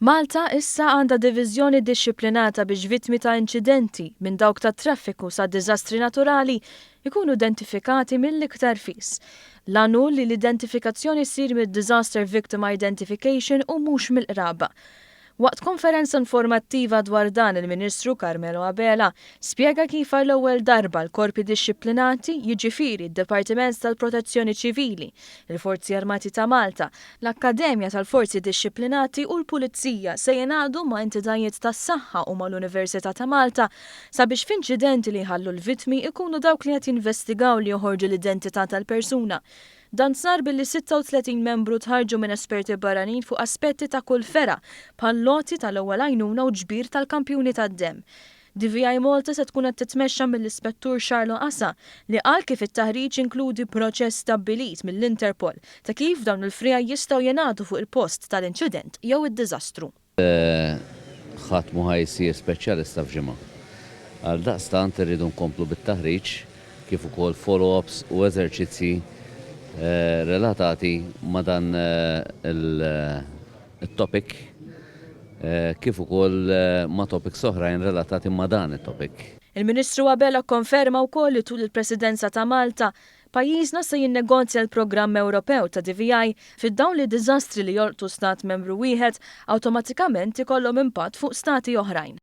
Malta issa għandha diviżjoni dixxiplinata biex vittmi ta' inċidenti, minn dawk tat-traffiku sa diżastri naturali, ikunu identifikati mill-iktar fis. L-għan hu li l-identifikazzjoni ssir mid-Disaster Victim Identification u mhux mill-qraba. Waqt konferenza informattiva dwar dan, il-Ministru Carmelo Abela spjega kif għall-ewwel darba l-korpi dixxiplinati, jiġifieri d-Dipartiment tal-Protezzjoni Ċivili, il-Forzi Armati ta' Malta, l-Akkademja tal-Forzi Dixxiplinati u l-Pulizija se jingħaqdu ma' entitajiet tas-saħħa u mal-Università ta' Malta sabiex f'inċidenti li jħallu l-vittmi ikunu dawk li qed jinvestigaw li joħorġu l-identità tal-persuna. Dan sar billi 36 membru tħarrġu minn esperti barranin fuq aspetti ta' kull fergħa, bħall-għoti tal-ewwel għajnuna u ġbir tal-kampjuni tad-demm. DVI Malta se tkun qed titmexxa mill-Ispettur Charlo Asa li qal kif it-taħriġ inkludi proċess stabbilit mill-Interpol ta' kif dawn il-friegħi jistgħu jingħadu fuq il-post tal-inċident jew id-diżastru. Ħadd mhu ħa jsir speċjalista f'ġimgħa. Għaldaqstant irridu nkomplu bit-taħriġ kif ukoll follow-ups u eżerċizzji relatati ma' dan it-topic kif ukoll ma' topics oħrajn relatati ma' dan it-topic. Il-Ministru Abela kkonferma wkoll li tul il-Presidenza ta' Malta, pajjiżna se jinnegozja l-programm Ewropew ta' DVI fid-dawl li diżastri li jolqtu stat membru wieħed awtomatikament ikollhom impatt fuq stati oħrajn.